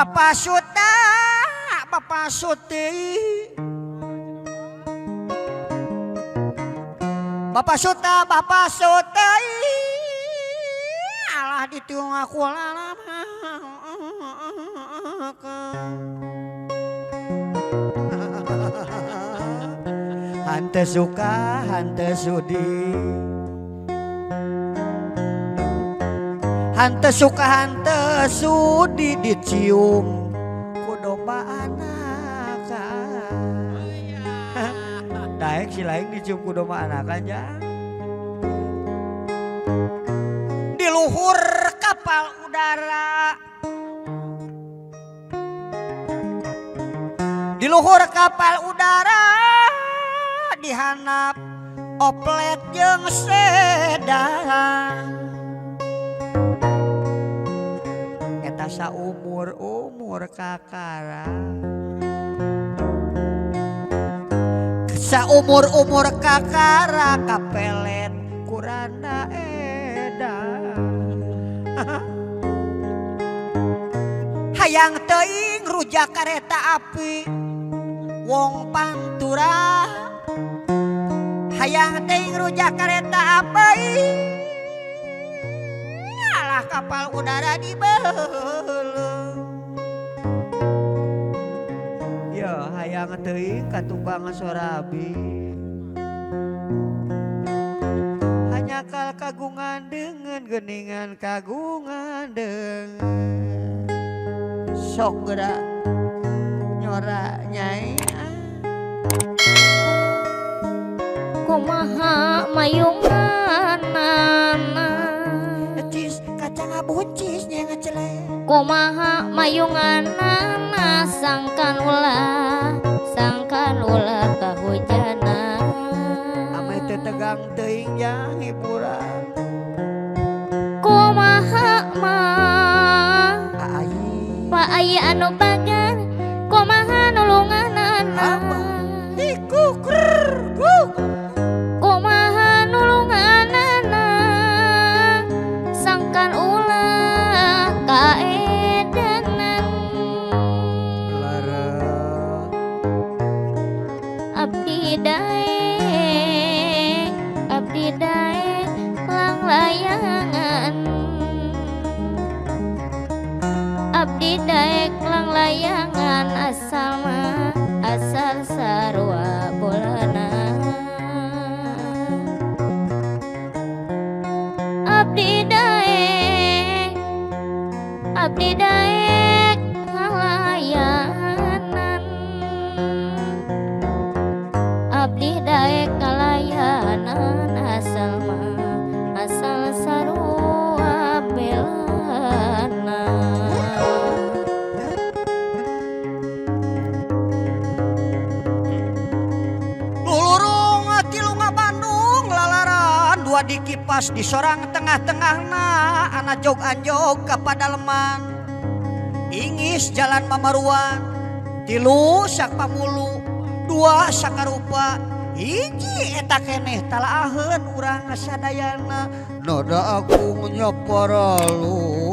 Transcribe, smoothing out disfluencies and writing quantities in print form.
Bapak Suta, Bapak Suti. Bapak Suta, Bapak Suti. Alah ditiung aku lama. Hante suka, hante sudi. Hante suka, hante sudi dicium ku domba anakan. Daek si lain dicium ku domba anakan ya. Di luhur kapal udara. Di luhur kapal udara dihanap oplet jeung sedan. Eta saumur-umur kakara. Saumur-umur kakara kapelet kuranda edan. Hayang teuing rujak kareta api wong pantura. Hayang teuing rujak kareta api alah kapal udara di beuleum. Ya hayang teuing ka tukang sorabi. Hanyakal kagungan deungeun geuningan kagungan deungeun. Sok geura nyora nyai. Kumaha mayunganana cis kacang abuncis nya ngecele. Kumaha mayunganana sangkan ulah kahujanan. Ameh teu tegang teuing jang hiburan. Kumaha mah Aai Pak Ai anu bagar kumaha nulunganana. Iku krr kuk. Kumaha nulunganana sangkan ulah kaedanan. Lara Abdi daek langlayangan. Abdi daek langlayangan asal mah asal sarua bolana. Abdi daek ngalayanan. Abdi daek ngalayanan asal mah asal sarua belana. Lulurung tilunga Bandung lalaran dua dikipas di sorang tengah-tengahna ana jog anjog ka padaleman. Ingis jalan mamaruan tilu sak pamulu dua sakarupa hiji eta keneh talaaheun urang sadayana. Nada agung nya paralu.